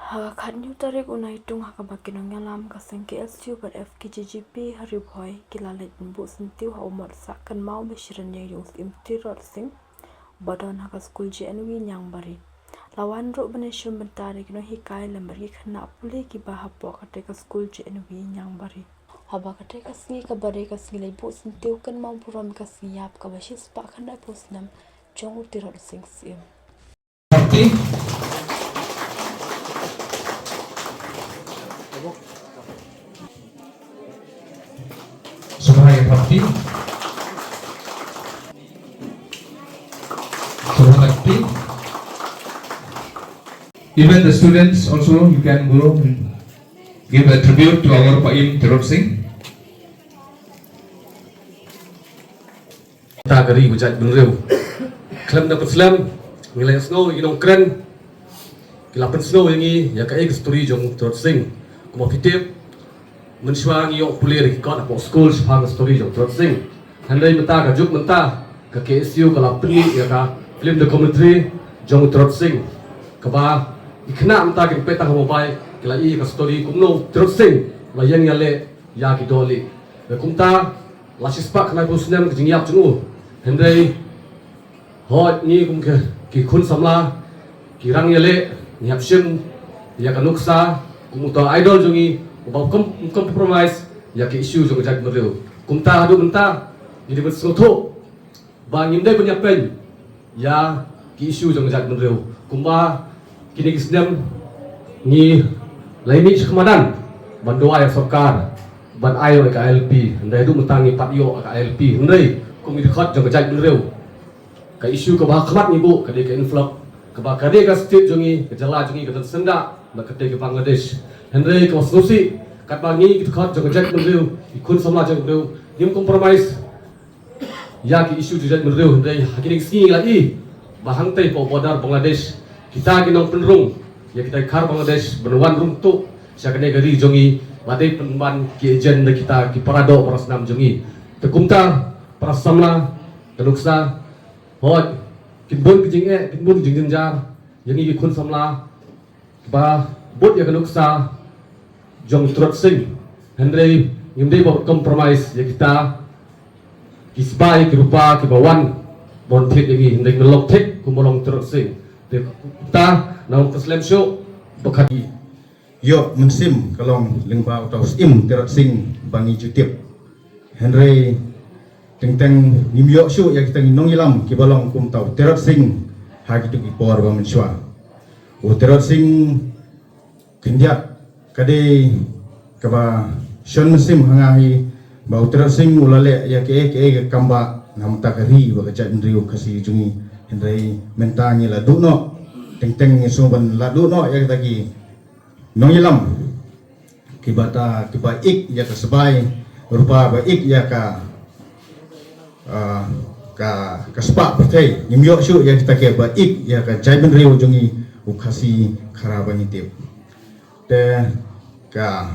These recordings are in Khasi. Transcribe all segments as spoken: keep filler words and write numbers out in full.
Ha ka khatnyiw tarik u Naitung ha kaba ki nongïalam ka seng K S U bad F K J G P ha Ri Bhoi ki la leit ban buh syntiew ha u mot sah kynmaw ba shirin ïa u Syiem Tirot Sing ba don ha ka skul J N V Ñiangbari. La wan ruh ban ïashim bynta da ki nonghikai lem bad ki khynnah pule kiba hapoh katei ka skul J N V Ñiangbari. Haba katei ka sngi kaba dei ka sngi leit buh syntiew kynmaw burom ka sngi ïap kaba shispah khyndaiphew snem jong u Tirot Sing Syiem. Party. Subhai Party. Subhai Party. Even the students also, you can go and give a tribute to our Syiem Tirot Sing. Ta ka ri ba jait bynriew. Khlem da pynslem, ngi la sngew ïa ki nongkren. Ki la pynsngew ïa ngi ïa kaei ka story jong Tirot Sing. Kumba phi tip, mynshuwa ngi ïoh pule da ki kot hapoh skul shaphang ka story jong Tirot Sing. Hynrei mynta ka juk mynta, ka K S U ka la pynmih ïa ka film documentary jong Tirot Sing. Kaba ki khynnah mynta kin peit tang ha mobile, ki la i ïa ka story kumno Tirot Sing la ïeng ïaleh ïa ki dohlieh. Kumta la shispah khyndaiphew snem ka jingïap jong u. Hynrei hooid ngi kum ki, ki khun samla, ki rang ïaleh, ngi hap shim ïa ka nuksa kum uta u idol jong ngi, uba kum, kum compromise ïa ka issue jong ka jaitbynriew. Kumta haduh mynta ngi dei ban sngewthuh ba ngim dei ban ïapeiñ ïa ki issue jong ka jaitbynriew. Kumba kine ki snem ngi la ïamih sha ka madan ban duwai ïa ka sorkar ban ai ïa ka I L P. Hynrei haduh mynta ngi pat ïoh ka I L P. Hynrei kum ki dkhot jong ka jaitbynriew, ka issue kaba ha khmat ngi buh ka dei ka influx, kaba ka dei ka state jong ngi, ka jylla jong ngi ka don syndah bad ka dei ka Bangladesh. Hynrei kaba sngewsih, katba ngi ki dkhot jong ka jaitbynriew, ki khun samla jong ka bynriew, ngim compromise ïa ki issue jong ka jaitbynriew. Hynrei ha kine ki sngi la i ba hangtei hapoh border Bangladesh, kita ki nongpynrung ïa kita ki khar Bangladesh ban wan rung tuh sha kane ka ri jong ngi, ba dei pynban ki agent da kita ki para doh para snam jong ngi. Te kumta para samla, ka nuksa, hooid, kin bun ki jingeh, kin bun ki jingjynjar ïa ngi ki khun samla ba bud ïa ka nuksa jong Tirot Sing. Hynrei ngim dei ban compromise ïa kita ki sbai ki rupa kiba wan ban thied ïa ngi, hynrei ngin long thik kumba long Tirot Sing. Te kumta nang pynslem shuh ba kat ïoh mynsiem ka long lyngba uta u Syiem Tirot Sing ba ngi ju tip. Hynrei teng teng ngim ïoh shuh ïa kita ki nongïalam kiba long kum uta u Tirot Sing ha kitu ki por ba mynshuwa. U Tirot Sing khyndiat ka dei kaba shon mynsiem ha nga hi ba u Tirot Sing u la leh ïa kaei kaei ka kam ba na bynta ka ri bad ka jaitbynriew Khasi jong ngi. Hynrei mynta ngi la duh noh, teng teng ngi sngew ban la duh noh ïa kita ki nongïalam kiba ta, kiba ik ïa ka sbai rupa, ba ik ïa ka, ah, ka, ka spah pyrthei. Ngim ïoh shuh ïa kita kiba ik ïa ka jaitbynriew jong ngi u Khasi Khara ba ngi tip. Te ka,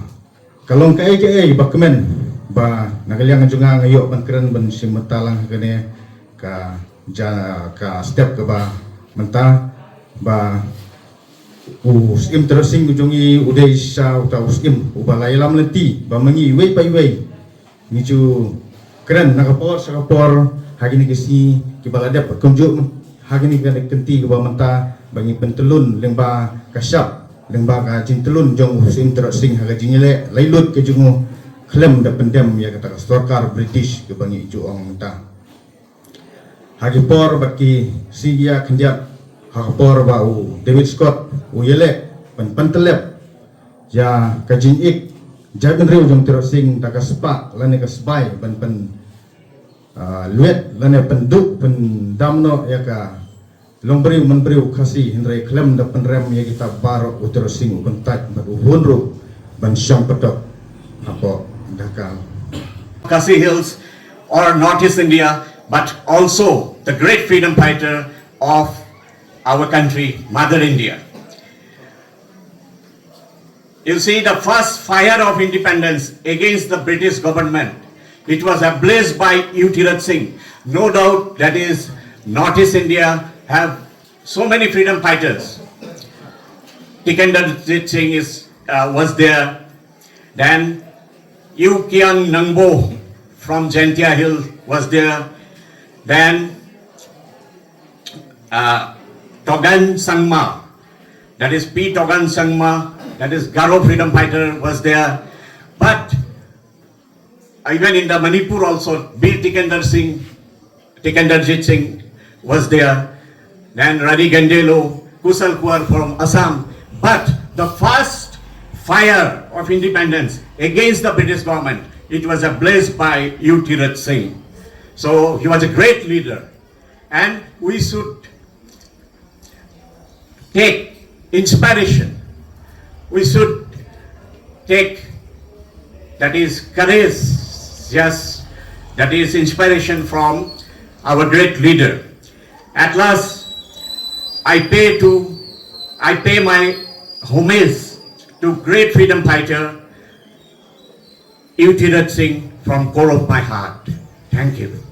ka long kaei kaei ba kmen ba na ka liang jong nga nga ïoh ban kren ban shim bynta lang ha kane ka ja, ka step kaba mynta ba u Syiem Tirot Sing u jong ngi u dei shisha uta u Syiem uba la ïalam lynti ba ma ngi iwei pa iwei ngi ju kren na ka por sha ka por ha kine ki sngi kiba la dep, kumjuh ha kine ki kynti kiba mynta ba ngi pyntyllun lyngba ka shap, lyngba ka jingtyllun jong u Syiem Tirot Sing ha ka jingïaleh laitluid ka jong u khlem da pyndem ïa kata ka sorkar British kaba ngi ju ong mynta. Ha ki por bad ki sngi ki ïa khyndiat, ha ka por ba u David Scott u ïaleh ban pyntyllep ïa ka jingik jaitbynriew jong Tirot Sing da ka spah lane ka sbai ban pyn, ah, luid lane pynduh pyndam noh ïa ka longbriew manbriew Khasi, hynrei khlem da pynrem ïa kita baroh u Tirot Sing u kyntait bad u hun ruh ban shong patok hapoh Dhaka. Khasi Hills or Northeast India, but also the great freedom fighter of our country, Mother India. You see, the first fire of independence against the British government, it was ablaze by U Tirot Sing. No doubt that is Northeast India have so many freedom fighters. Tikenderjit Singh is, uh, was there. Then U Kiang Nangbo from Jaintia Hill was there. Then uh, Togan Sangma, that is P Togan Sangma, that is Garo freedom fighter was there. But even in the Manipur also, Bir Tikender Singh, Tikenderjit Singh was there. Then Rani Gaidinliu, Kusal Kuar from Assam. But the first fire of independence against the British government, it was a blaze by U Tirth Singh. So he was a great leader. And we should take inspiration. We should take, that is, courage, yes, that is inspiration from our great leader. At last, I pay to, I pay my homage to great freedom fighter U Tirth Singh from core of my heart. Thank you.